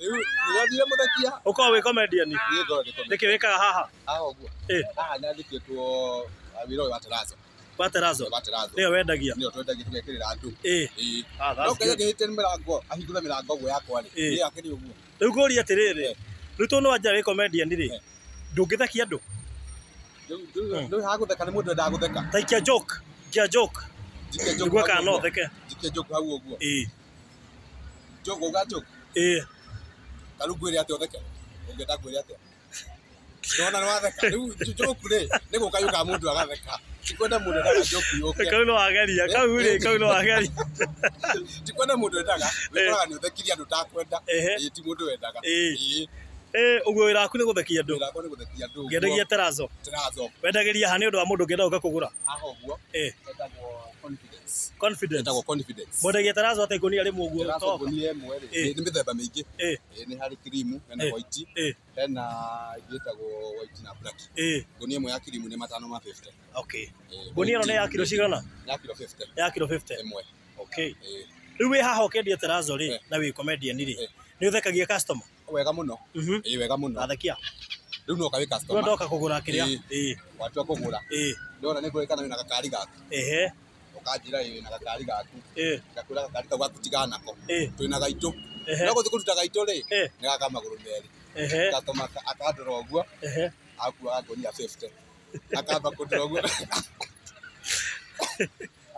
Rĩu nĩwonire mũthekia. Ũkoragwo wĩ comedian. Niĩ ngoragwo ndĩ comedian. Nĩkĩ wĩkaga haha? Haha ũguo. Haha nyandĩkĩtwo wĩra ũyũ wa Terazo. Wa Terazo. Wa Terazo. Nĩyo wendagia. Nĩyo twendagia tũgekĩrĩra andũ. Ĩĩ. Ah, No that's Ngai good. angĩhĩte mĩrango, ahingũre mĩrango ũguo yakwa rĩ. Niĩ akĩrĩ ũguo. Rĩu ngũrie atĩrĩrĩ, rĩu tondũ nĩwanjĩra wĩ comedian rĩ, ndũngĩthekia andũ? Rĩu haha gũtheka nĩ mũndũ endaga gũtheka. Ta ikia joke, ikia joke. Njikie joke Nĩguo hau kana no ũguo. ũtheke. Njikie joke hau ũguo. Ĩĩ. Joke uga joke. Ĩĩ. Ta rĩu ngwĩre atĩa ũtheke? Ũngĩenda ngwĩre atĩa? Ndona nĩ watheka. Rĩu joke rĩ, nĩ gũka yũkaga mũndũ agatheka. Ti kwenda mũndũ endaga joke yũke. Kau no wageria, kau rĩ, kau no wageria. Ti kwenda mũndũ endaga, wĩkoraga nĩ ũthekirie andũ ũtakwenda. Ehe. Ĩĩ ti mũndũ wendaga. Ĩĩ. Ĩĩ. Ĩĩ, ũguo wĩra waku nĩ gũthekia andũ. Wĩra wakwa nĩ gũthekia andũ. Ngĩendagia Terazo. Terazo. Wendagĩria ha nĩ ũndũ wa mũndũ ũngĩenda gũka kũgũra? Haha ũguo. Ĩĩ. Etagwo Confidence. Confidence. Etagwo Confidence. Mwendagia Terazo atĩa ikũnia rĩmwe ũguo? Terazo Toka. ngũnia ĩmwe rĩ, nĩ mĩthemba mĩingĩ. Ĩĩ. Ĩĩ nĩ harĩ cream, hena white, hena ĩngĩ ĩtagwo white na black. Ngũnia ĩmwe ya cream nĩ matano ma 50. Okay. Ĩĩ, Ngũnia ĩno nĩ ya white kiro cigana? Ya kiro 50. Ya kiro 50. Ĩmwe. Okay. Ĩĩ. Rĩu wĩ haha ũkĩendia Terazo rĩ, na wĩ comedian rĩ, nĩ ũthekagia customer? Wega mũno. Ĩĩ wega mũno. Athekia. Rĩu no ũka wĩ Rĩu customer. ndoka kũgũra kĩrĩa. Ĩĩ. Ĩĩ. Watua kũgũra. Ĩĩ. Ndona nĩ kũrĩ kana wĩna gakari gaku. Ehe. Ũkanjĩra ĩĩ wĩna gakari gaku. Ĩĩ. Ngakwĩra gakari kau gaku tigana nako. Ĩĩ. Twĩna gaitũ. Ehe. No gũthiĩ kũruta gaitũ rĩ, Ĩĩ. nĩ gaka magũrũ merĩ. Ehe. Customer akandora ũguo, Ehe. akuaga ngũnia 50. Akamba kũndora ũguo.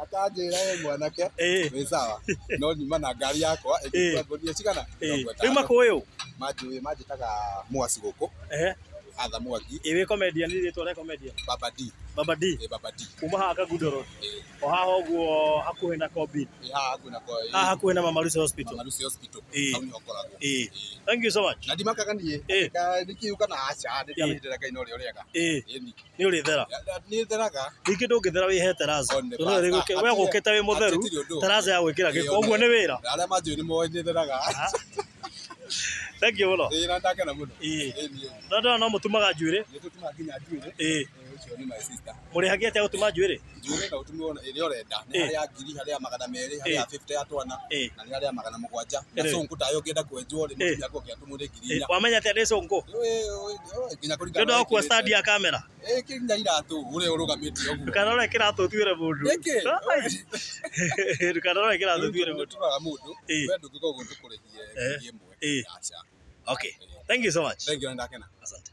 Akanjĩra we mwanake, Ĩĩ. wĩ sawa. No nyuma na ngari yakwa ĩngĩkua ngũnia cigana? Ĩĩ. Mĩrongo Rĩu ĩtano. makũĩ ũ? Manjũĩ manjĩtaga Mwasi gũkũ. Ehe. Arthur Mwangi. Ĩĩ wĩ comedian rĩtwa rĩa comedian? Baba D. Baba D. Ĩĩ Baba D. Kuma haha Kangundo Road. Ĩĩ. O haha ũguo hakuhĩ na Kobi. Ĩĩ haha hakuhĩ na kwa. Haha hakuhĩ na Mama Lucy Hospital. Mama Lucy Hospital. Ĩĩ. Hau nĩho ngoragwo. Ĩĩ. Ĩĩ. Thank you so much. Na ndimakaga niĩ. Ĩĩ. Nĩkĩu kana aca, nĩndamĩhĩndĩra Ngai na ũrĩa ũrĩaga. Ĩĩ. Ĩni. Nĩ ũrĩthera. Nĩ theraga. Ningĩ ndũngĩthera wĩhe Terazo. One Tondũ bas. we gũkĩte wĩ mũtheru, Hatirĩ ũndũ. Terazo ya gwĩkĩra Ĩĩ, gĩko. Ũguo nĩ wĩra. Arĩa manjũĩ nĩ moĩ nĩ theraga. Thank you mũno. Ĩĩ na ndakena mũno. Ĩĩ. Ĩĩ niĩ. No ndona no mũtumaga njuĩrĩ. Nĩ tũtumaga nginya njuĩrĩ. Ĩĩ. Ĩĩ, ũcio nĩ my sister. Mũrĩhagia atĩa gũtuma njuĩrĩ? Njuĩrĩ no ũtume ona ĩrĩa ũrenda. Nĩ Ĩĩ. harĩ ya ngiri, harĩ ya magana merĩ, harĩ ya 50 ya twana, Ĩĩ. na nĩ harĩ ya magana mũgwanja. Na Ĩĩ. cũngũ tayo ũngĩenda kwenjwo rĩ, Ĩĩ. mũtumia waku ũngĩatũmwo nĩ ngiri Ĩĩ. inya. Wamenya atĩa nĩ cũngũ? Ĩĩ, ĩĩ, nginya Nĩ kũringana ũndũ wa na gũkua wĩkĩrĩte. stand ya kamera. Ĩĩ, nginya iratũ ũrĩa ũrũgamĩtie ũguo. Ndũkanarore kĩratũ ũtuĩre mũndũ. Nĩkĩ? Ai. Ndũkanarore kĩratũ ũtuĩre Rĩu mũndũ. tũroraga mũndũ, Ĩĩ. we ndũngĩkorwo ũguo tũkũrĩhie Eh. ngiri ĩmwe. Ĩĩ. Aca. Okay. Thank you so much. Thank you, na ndakena. Asante.